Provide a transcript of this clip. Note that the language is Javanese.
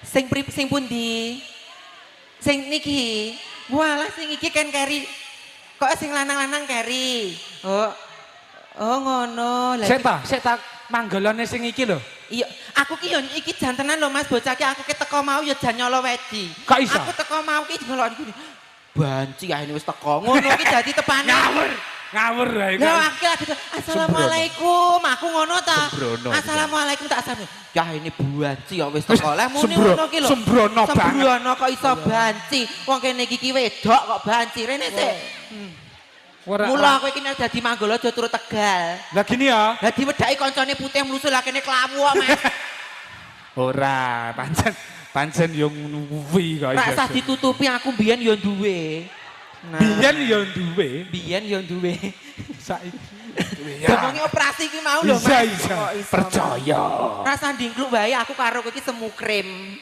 Sing pri, sing pundi? Sing niki. Walah, sing iki kan keri. Kok sing lanang-lanang keri? Oh. Oh, ngono. Lah Sik ta, sik ta, manggalane sing iki lho. Iya, aku ki yo iki jan tenan lho, Mas, bocah ki aku ki teko mau yo jan nyolowedi. Kok iso? Aku teko mau ki nyolok gini. Banci ae wis teko. Ngono ki dadi tepane. Ngawur, ngawur wae. Lah, aku lagi, "Assalamualaikum," aku ngono ta. Sembrono. "Assalamualaikum," tak asam. "Ya, ini banci ya wis teko." Lah, muni ngono ki lho. Sembrono banget. Sembrono kok iso banci. Wong kene iki ki wedok kok banci. Rene sik. Ora. Mula kowe iki nek dadi manggala aja turu Tegal. Lah, gini ya. Lah, diwedaki koncone putih mlusuh, lah kene klawu kok, Mas. Ora, pancen pancen yo ngono kuwi kok Rak iso. sah ditutupi, aku mbiyen yo duwe. Nah, Biyen yo duwe, biyen yo duwe. Saiki. Ngomongi operasi ki mau lho, Mas. Iya, iya. Kok iso, Mas? Percaya. Rasah ndingkluk wae, aku karo kowe iki semu krim.